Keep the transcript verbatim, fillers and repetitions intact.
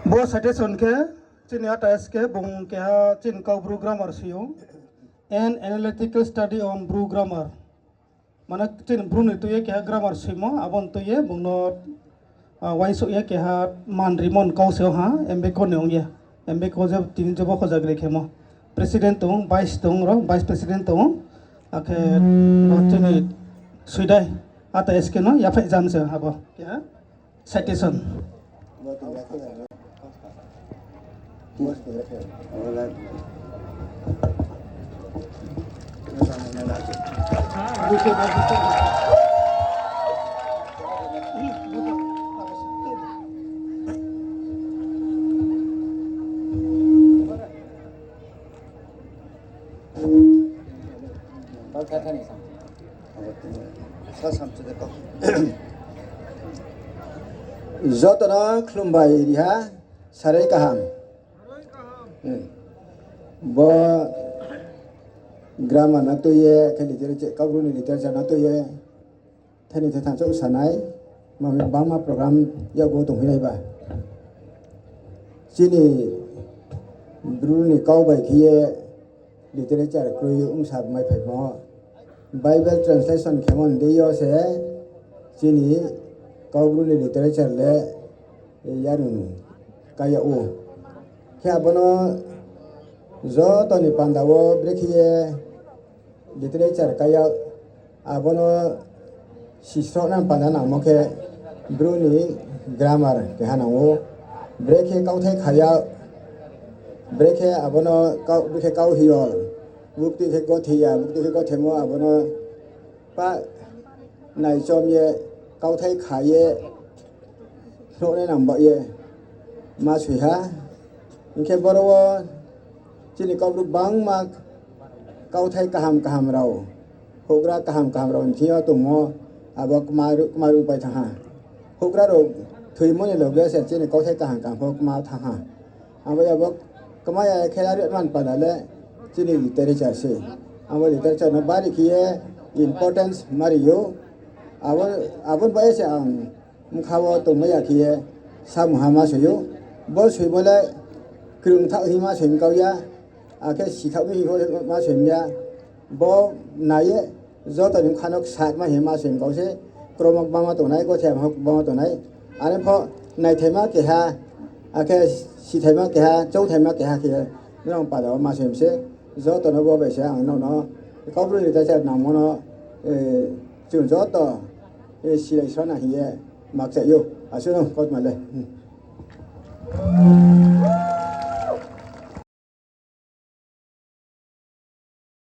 Bo citation khe chini ata S K bung keha chini Kaubru grammar soi ou. An analytical study on Bru grammar. Mane chini Bru ni tui ye keha grammar soimo, abo ni tui ye bung no, ah, uaingsouh ye keha man rimo ni kau se ha, M B K ni ong ye. M B K je tini je bo khojagri khemo. President tong, vice tong ro, vice president tong. Akhe bo chini soidai, ata S K no yaphaih jam se abo. Keha citation. Joto no khlumbai ri ha, sarai kaham. Bo grammar no tui ye, khe literature, Kaubru ni literature no tui ye, thani the thansa sanai, mami bangma program yakgu tongphi nai ba. Chini Bru ni kau bai khe ye literature kroi ongsa mai phaimo. Bible translation khemo ni deing yo se chini Kaubru ni literature le yarung kai yag ou. Khe abo no joto ni panda wo brekhe ye literature kai yag, abo no sisroh nang panda nangmo khe Bru ni grammar keha nang ou. Brekhe kauthai kha yag, brekhe abo no kau, brekhe kau hi yo, buktui khe gothe ya, buktui khe gothemo abo no pa naichom ye, kauthai kha ye, phnuhnai nang ba ye ma soi ha. Hing khe boro wo chini Kaubru bangma kauthai kaham kaham rao, houhgra kaham kaham rao ni thing yo tongmo, abo kma ru-, kma rungpai thanng ha. Houhgra rao thoimo ni loge se chini kauthai kaham kaham pho kma thanng ha. Abo ya bo kma ya khe ari man panda le chini literature se. Abo literature no bari khe ye importance ma ri ou. Abo, abo ni bai se ang bkha wo tongmai ya khe ye samung ha ma soi ou. Bo soimo le krung thaoh hing ma soi kau ya, akhe sithaoh mi hing ma soi ya. Bo nai ye joto ni bkha no ksa ma hing ma soi kau se, kromo gbangma tongnai, gothe ma gbangma tongnai. Are pho naithaima keha, akhe sithaima keha, choungthaima keha khe nrao panda wo ma soi se, joto no bo bai se ang nrao no Kaubru ni literature nangmo no, chung joto silai srana hing ye makchai ou. Asuh no kautma le.